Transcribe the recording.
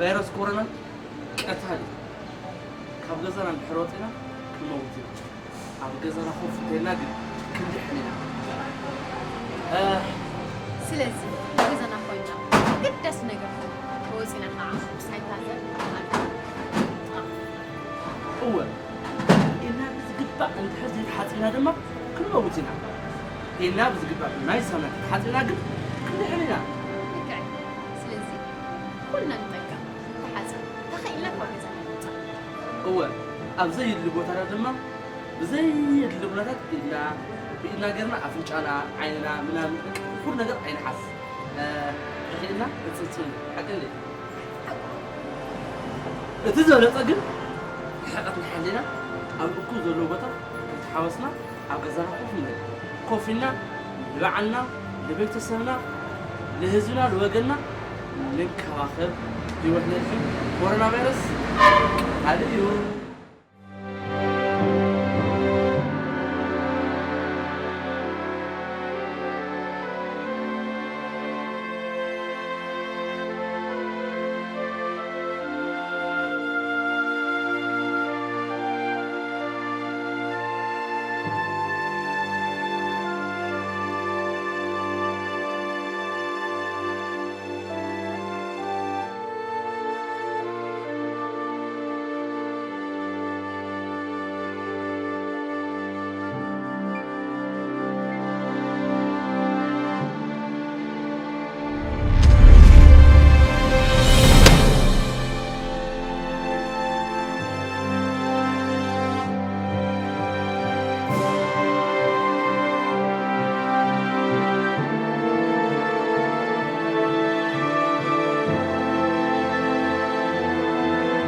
ቫይረስ ኮሮና ቀታሊ እዩ። ካብ ገዛና እንድሕር ወፂና ክንመውት ኢና። ኣብ ገዛና ኮፍ እንተኢልና ግን ክንድሕን ኢና። እ፣ ስለዚ ኣብ ገዛና ኮይና ኣገዳሲ ነገር ተወፂና ከዓ ሳኒታይዘር ንጥቀም። እወ፣ ኢድና ብዝግባእ እንድሕር ዘይተሓፂብና ድማ ክንመውት ኢና። ኢድና ብዝግባእ ብማይ ሳሙና ተተሓፂብና ግን ክንድሕን ኢና። ልክዕ። ስለዚ ኩልና ንጠቀም፣ ንተሓፀብ፣ ተኸኢልና ካብ ገዛና ንውፃእ። እወ፣ ኣብ ዘየድሊ ቦታታት ድማ ብዘየድሊ ኩነታት ኢድና ብኢድና ገይርና ኣፍንጫና፣ ዓይንና ምናምን ኩሉ ነገር ኣይንሓዝ። እ፣ ተኸኢልና ንፅንፅን። ሓቂ እንዴ? እቲ ዝበለፀ ግን ርሕቀት ንሓሊና ኣብ እኩብ ዘለዎ ቦታ ከይተሓወስና ኣብ ገዛና ኮፍ ንበል። ኮፍ ኢልና ንባዕልና፣ ንቤተሰብና፣ ንህዝብና፣ ንወገንና ንንከባኸብ። ህይወት ነድሕን። ኮሮና ቫይረስ ካልእ እዩ።